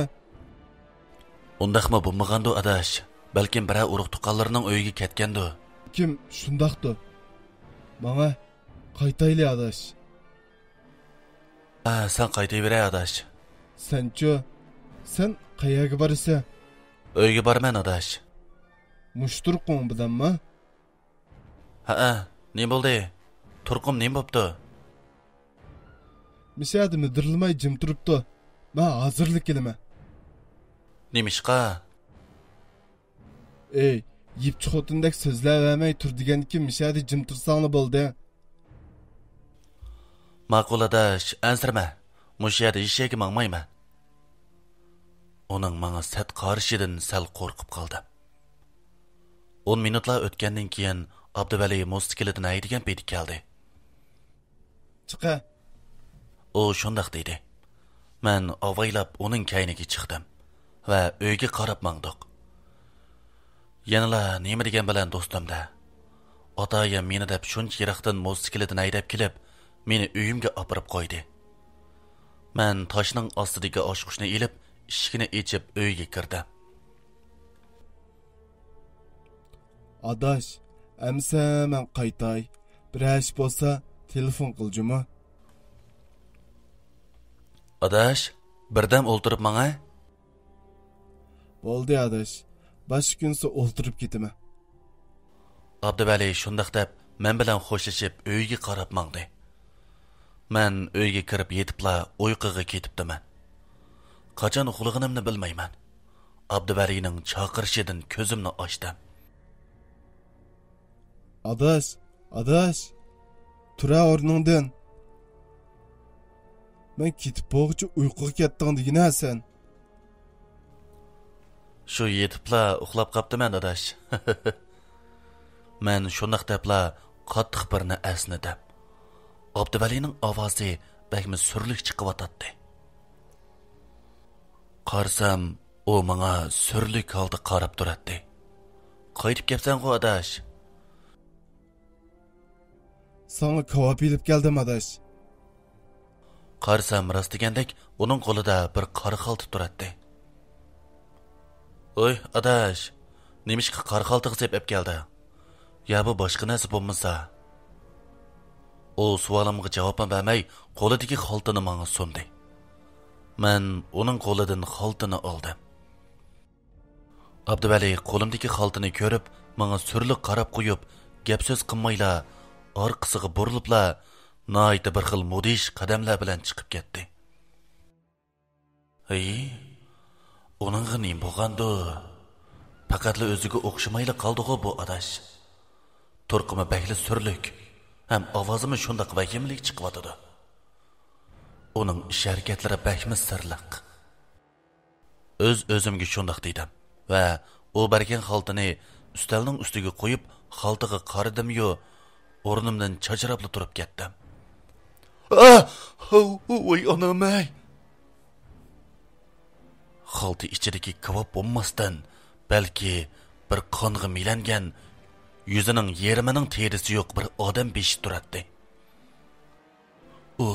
ئۇنداقمۇ بولمىغاندۇ، ئاداش؟ بەلكىم بىرەر ئۇرۇق-تۇغقانلىرىنىڭ ئۆيىگە كەتكەندۇ؟ كىم شۇنداقتۇ؟ ماڭە قايتايلى، ئاداش. ھە، سەن قايتىۋېرەي، ئاداش. سەنچۇ؟ سەن قەيەرگە بارىسەن؟ ئۆيگە بارىمەن، ئاداش. مۇشۇ تۇرقۇڭ بىلەنمۇ؟ ھەئە، نېمە بولدى؟ تۇرقۇم نېمە بوپتۇ؟ مىشەدە مىدىرلىماي جىم تۇرۇپتۇ. مەن ھازىرلا كېلىمەن. نېمىشقا؟ ئەي، يىپچى خوتۇندەك سۆزلەۋەرمەي تۇر دېگەندىكىن مىشەدە جىم تۇرساڭلا بولدى. ماقۇل ئاداش، ئەنسىرىمە. مۇشۇ يەردە ھېچ يەرگە ماڭمايمەن. ئۇنىڭ ماڭا سەت قارىشىدىن سەل قورقۇپ قالدىم. ئون مىنۇتلار ئۆتكەندىن كېيىن ئابدۇۋەلى موتوسىكلىتىنى ھەيدىگەن پېتى كەلدى. چىقە. ئۇ شۇنداق دېدى. مەن ئاۋايلاپ ئۇنىڭ كەينىگە چىقتىم ۋە ئۆيگە قاراپ ماڭدۇق. يەنىلا نېمە دېگەن بىلەن دوستۇم-دە. ئاتايىم مېنى دەپ شۇنچە يىراقتىن موتوسىكلىتىنى ھەيدەپ كېلىپ، مېنى ئۆيۈمگە ئاپىرىپ قويدى. مەن تاشنىڭ ئاستىدىكى ئاچقۇچنى ئېلىپ، ئىشىكنى ئېچىپ ئۆيگە كىردىم. ئاداش، ئەمسە مەن قايتاي. بىرەر ئىش بولسا تېلېفون قىل جۇمۇ. ئاداش، بىردەم ئولتۇرۇپ ماڭاي. بولدى ئاداش، باشقا كۈنسى ئولتۇرۇپ كېتىمەن. ئابدۇۋەلى شۇنداق دەپ مەن بىلەن خوشلىشىپ ئۆيىگە قاراپ ماڭدى. مەن ئۆيگە كىرىپ يېتىپلا ئۇيقۇغا كېتىپتىمەن. قاچان ئۇخلىغىنىمنى بىلمەيمەن. ئابدۇۋەلىنىڭ چاقىرىشىدىن كۆزۈمنى ئاچتىم. ئاداش، ئاداش، تۇرە ئورنۇڭدىن. مەن كېتىپ بولغۇچە ئۇيقۇغا كەتتىڭ دېگىنە سەن. شۇ يېتىپلا ئۇخلاپ قاپتىمەن، ئاداش. مەن شۇنداق دەپلا قاتتىق بىرنى ئەسنىدىم. ئابدۇۋەلىنىڭ ئاۋازى بەكمۇ سۈرلۈك چىقىۋاتاتتى. قارىسام، ئۇ ماڭا سۈرلۈك ھالدا قاراپ تۇراتتى. قايتىپ كەپسەنغۇ، ئاداش؟ ساڭا كاۋاپ ئېلىپ كەلدىم، ئاداش. قارىسام، راست دېگەندەك ئۇنىڭ قولىدا بىر قارا خالتا تۇراتتى. ئوي، ئاداش، نېمىشقا قارا خالتىغا سېپىپ كەلدىڭ؟ يا بۇ باشقا نەرسە بولمىسا؟ ئۇ سوئالىمغا جاۋابمۇ بەرمەي، قولىدىكى خالتىنى ماڭا سۇندى. مەن ئۇنىڭ قولىدىن خالتىنى ئالدىم. ئابدۇۋەلى قولۇمدىكى خالتىنى كۆرۈپ، ماڭا سۈرلۈك قاراپ قويۇپ، گەپ-سۆز قىلمايلا، ئارقىسىغا بۇرۇلۇپلا، ناھايىتى بىر خىل مۇدھىش قەدەملەر بىلەن چىقىپ كەتتى. ھەي، ئۇنىڭغا نېمە بولغاندۇ؟ پەقەتلا ئۆزىگە ئوخشىمايلا قالدىغۇ بۇ ئاداش. تۇرقىمۇ بەكلا سۈرلۈك، ھەم ئاۋازىمۇ شۇنداق ۋەھىمىلىك چىقىۋاتىدۇ. ئۇنىڭ ئىش-ھەرىكەتلىرى بەكمۇ سىرلىق. ئۆز-ئۆزۈمگە شۇنداق دېدىم ۋە ئۇ بەرگەن خالتىنى ئۈستەلنىڭ ئۈستىگە قويۇپ، خالتىغا قارىدىميۇ، ئورنۇمدىن چاچراپلا تۇرۇپ كەتتىم. ئا! ھو، ۋاي ئانام-ئەي! خالتا ئىچىدىكى كاۋاپ بولماستىن، بەلكى بىر قانغا مىلەنگەن، يۈزىنىڭ يېرىمىنىڭ تېرىسى يوق بىر ئادەم بېشى تۇراتتى. ئۇ،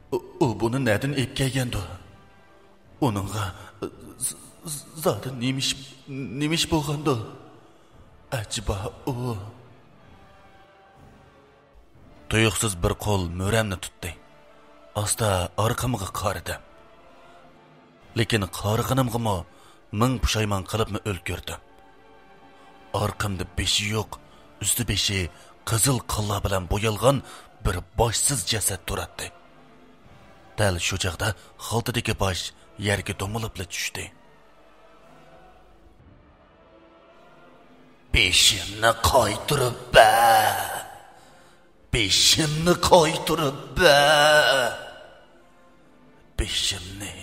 ئۇ، ئۇ بۇنى نەدىن ئېلىپ كەلگەندۇ؟ ئۇنىڭغا ز-، ز-، زادى نېمە ئىش، نېمە ئىش بولغاندۇ؟ ئەجەبا ئۇ. تۇيۇقسىز بىر قول مۈرەمنى تۇتتى. ئاستا ئارقامغا قارىدىم. لېكىن قارىغىنىمغىمۇ مىڭ پۇشايمان قىلىپمۇ ئۈلگۈردۈم. ئارقامدا بېشى يوق، ئۈستى بېشى قىزىل قانلار بىلەن بويالغان بىر باشسىز جەسەت تۇراتتى. دەل شۇ چاغدا خالتىدىكى باش يەرگە دومىلاپلا چۈشتى. بېشىمنى قايتۇرۇپ بەر! بېشىمنى قايتۇرۇپ بەر! بېشىمنى،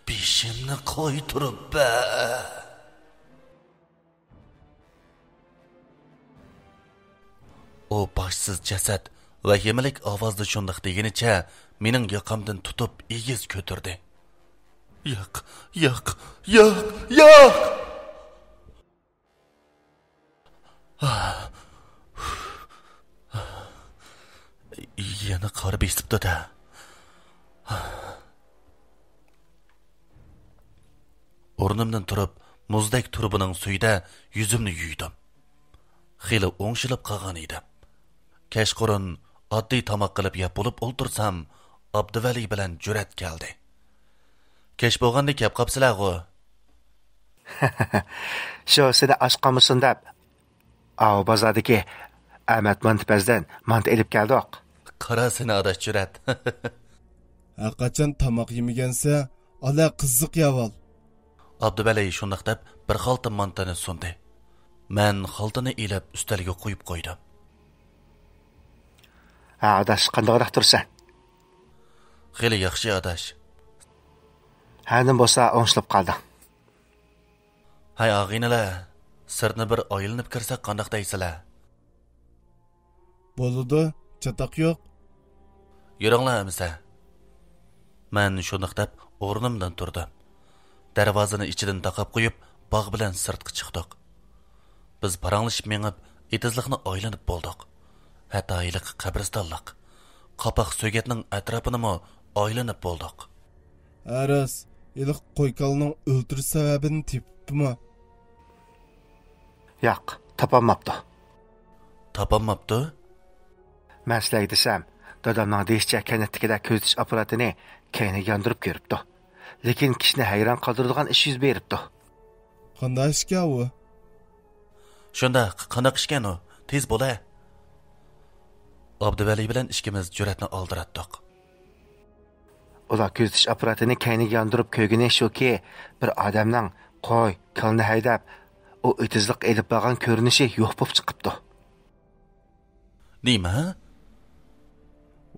بېشىمنى قايتۇرۇپ بەر! ئۇ باشسىز جەسەت ۋەھىمىلىك ئاۋازدا شۇنداق دېگىنىچە مېنىڭ ياقامدىن تۇتۇپ ئېگىز كۆتۈردى. ياق، ياق، ياق، ياق! يەنە قار بېسىپتۇ-دە. ئورنۇمدىن تۇرۇپ، مۇزدەك تۇرۇبىنىڭ سۈيىدە يۈزۈمنى يۇيدۇم. خېلى ئوڭشىلىپ قالغان ئىدىم. كەچقۇرۇن ئاددىي تاماق قىلىپ يەپ بولۇپ ئولتۇرسام، ئابدۇۋەلى بىلەن جۈرئەت كەلدى. كەچ بولغاندا كەپ قاپسىلەرغۇ؟ شۇ سېنى ئاچ قالمىسۇن دەپ، ئاۋۇ بازاردىكى ئەمەت مانتا پەزدىن مانتا ئېلىپ كەلدۇق. قارا سېنى ئاداش جۈرئەت. ھەرقاچان تاماق يېمىگەنسە، ئالا قىزىق يەۋال. ئابدۇۋەلى شۇنداق دەپ بىر خالتا مانتىنى سۇندى. مەن خالتىنى ئېلىپ ئۈستەلگە قويۇپ قويدۇم. ھە، ئاداش، قانداقراق تۇرىسەن؟ خېلى ياخشى، ئاداش. ھە، نېمە بولسا ئوڭشىلىپ قالدىڭ. ھەي، ئاغىنىلەر، سىرتنى بىر ئايلىنىپ كىرسەك قانداق دەيسىلەر؟ بولىدۇ، چاتاق يوق. يۈرۈڭلار ئەمىسە. مەن شۇنداق دەپ ئورنۇمدىن تۇردۇم. دەرۋازىنى ئىچىدىن تاقاپ قويۇپ، باغ بىلەن سىرتقا چىقتۇق. بىز پاراڭلىشىپ مېڭىپ، ئېتىزلىقنى ئايلىنىپ بولدۇق. ھەتتا ھېلىقى قەبرىستانلىق، قاپاق سۆگەتنىڭ ئەتراپىنىمۇ ئايلىنىپ بولدۇق. ھە راست، ھېلىقى قوي-كالىنىڭ ئۆلتۈرۈش سەۋەبىنى تېپىپتىمۇ؟ ياق، تاپالماپتۇ. تاپالماپتۇ؟ مەن سىلەرگە دېسەم، دادامنىڭ دېيىشىچە، كەنتتىكىلەر كۆزىتىش ئاپپاراتىنى كەينىگە ياندۇرۇپ كۆرۈپتۇ. لېكىن كىشىنى ھەيران قالدۇرىدىغان ئىش يۈز بېرىپتۇ. قانداق ئىشكەن ئۇ؟ شۇنداق، قانداق ئىشكەن ئۇ؟ تېز بولە. ئابدۇۋەلى بىلەن ئىككىمىز جۈرئەتنى ئالدىراتتۇق. ئۇلار كۆزىتىش ئاپپاراتىنى كەينىگە ياندۇرۇپ كۆرگىنى شۇكى، بىر ئادەمنىڭ قوي، كالىنى ھەيدەپ، ئۇ ئېتىزلىققا ئېلىپ بارغان كۆرۈنۈشى يوق بولۇپ چىقىپتۇ. نېمە؟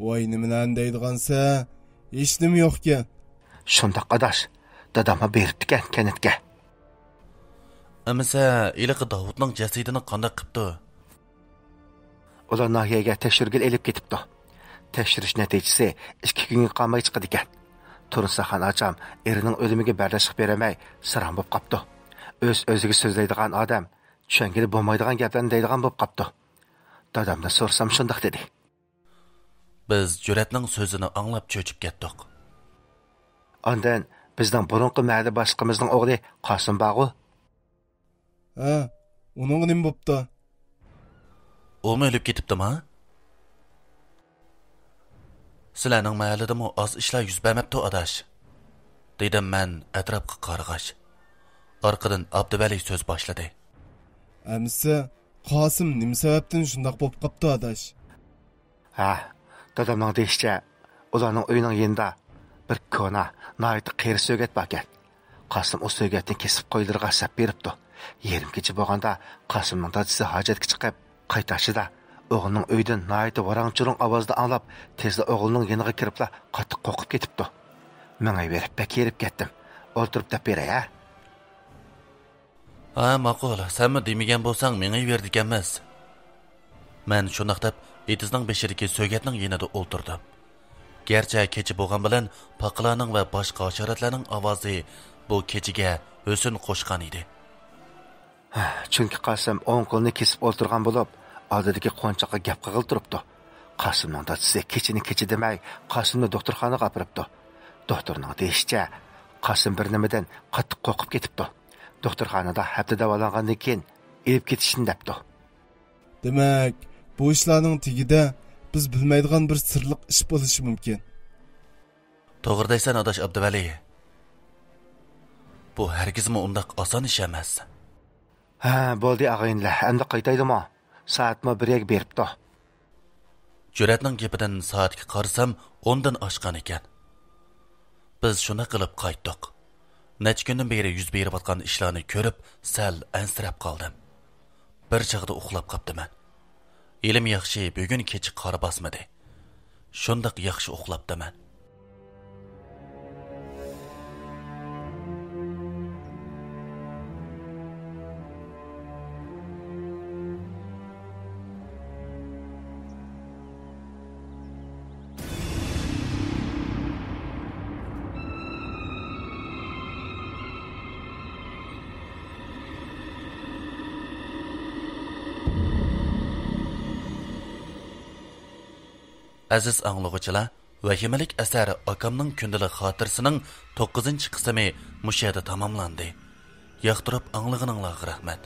ۋاي، نېمىلەرنى دەيدىغانسەن؟ ھېچنېمە يوقكەن. شۇنداق ئاداش، داداممۇ بېرىپتىكەن كەنتكە. ئەمىسە، ھېلىقى داۋۇتنىڭ جەسىتىنى قانداق قىپتۇ؟ ئۇلار ناھىيەگە تەكشۈرگىلى ئېلىپ كېتىپتۇ. تەكشۈرۈش نەتىجىسى ئىككى كۈنگە قالماي چىقىدىكەن. تۇرساخان ئاچام ئېرىنىڭ ئۆلۈمىگە بەرداشلىق بېرەلمەي ساراڭ بولۇپ قاپتۇ. ئۆز-ئۆزىگە سۆزلەيدىغان ئادەم چۈشەنگىلى بولمايدىغان گەپلەرنى دەيدىغان بولۇپ قاپتۇ. دادامنى سورىسام شۇنداق دېدى. بىز جۈرئەتنىڭ سۆزىنى ئاڭلاپ چۆچۈپ كەتتۇق. ئاندىن بىزنىڭ بۇرۇنقى مەھەللە باشلىقىمىزنىڭ ئوغلى قاسىم بارغۇ؟ ھە، ئۇنىڭغا نېمە بوپتۇ؟ ئۇمۇ ئۆلۈپ كېتىپتىما؟ سىلەرنىڭ مەھەللىدىمۇ ئاز ئىشلار يۈز بەرمەپتۇ، ئاداش، دېدىم مەن ئەتراپقا قارىغاچ. ئارقىدىن ئابدۇۋەلى سۆز باشلىدى. ئەمىسە، قاسىم نېمە سەۋەبتىن شۇنداق بولۇپ قاپتۇ، ئاداش؟ ھە، دادامنىڭ دېيىشىچە، ئۇلارنىڭ ئۆيىنىڭ يېنىدا بىر كونا، ناھايىتى قېرى سۆگەت باركەن. قاسىم ئۇ سۆگەتنى كېسىپ قويلىرىغا سەپ بېرىپتۇ. يېرىم كېچە بولغاندا قاسىمنىڭ دادىسى ھاجەتكە چىقىپ، قايتاشىدا ئوغلىنىڭ ئۆيىدىن ناھايىتى ۋاراڭ-چۇرۇڭ ئاۋازىنى ئاڭلاپ، تېزلا ئوغلىنىڭ يېنىغا كىرىپلا قاتتىق قورقۇپ كېتىپتۇ. مېڭىۋېرىپ بەك ھېرىپ كەتتىم. ئولتۇرۇپ دەپ بېرەي، ھە؟ ھە، ماقۇل، سەنمۇ دېمىگەن بولساڭ مېڭىۋېرىدىكەنمىز. مەن شۇنداق دەپ ئېتىزنىڭ بېشىدىكى سۆگەتنىڭ يېنىدا ئولتۇردۇم. گەرچە كېچە بولغان بىلەن پاقىلارنىڭ ۋە باشقا ھاشاراتلارنىڭ ئاۋازى بۇ كېچىگە ھۆسن قوشقان ئىدى. چۈنكى قاسىم ئوڭ قولىنى كېسىپ ئولتۇرغان بولۇپ، ئالدىدىكى قونچاققا گەپ قىلغىلى تۇرۇپتۇ. قاسىمنىڭ دادىسى كېچىنى كېچە دېمەي، قاسىمنى دوختۇرخانىغا ئاپىرىپتۇ. دوختۇرنىڭ دېيىشىچە، قاسىم بىر نېمىدىن قاتتىق قورقۇپ كېتىپتۇ. دوختۇرخانىدا ھەپتە داۋالانغاندىن كېيىن ئېلىپ كېتىشنى دەپتۇ. دېمەك، بۇ ئىشلارنىڭ تېگىدە بىز بىلمەيدىغان بىر سىرلىق ئىش بولۇشى مۇمكىن. توغرا دەيسەن، ئاداش ئابدۇۋەلى. بۇ ھەرگىزمۇ ئۇنداق ئاسان ئىش ئەمەس. ھە، بولدى ئاغىنىلەر، ئەمدى قايتايلىمۇ؟ سائەتمۇ بىرگە بېرىپتۇ. جۈرئەتنىڭ گېپىدىن سائەتكە قارىسام، ئوندىن ئاشقان ئىكەن. بىز شۇنداق قىلىپ قايتتۇق. نەچچە كۈندىن بېرى يۈز بېرىۋاتقان ئىشلارنى كۆرۈپ، سەل ئەنسىرەپ قالدىم. بىر چاغدا ئۇخلاپ قاپتىمەن. ھېلىمۇ ياخشى، بۈگۈن كېچە قار باسمىدى. شۇنداق ياخشى ئۇخلاپتىمەن. ئەزىز ئاڭلىغۇچىلار، ۋەھىمىلىك ئەسەر ئاكامنىڭ كۈندىلىك خاتىرىسىنىڭ توققۇزىنچى قىسمى مۇشۇ يەردە تاماملاندى. ياقتۇرۇپ ئاڭلىغىنىڭلارغا رەھمەت.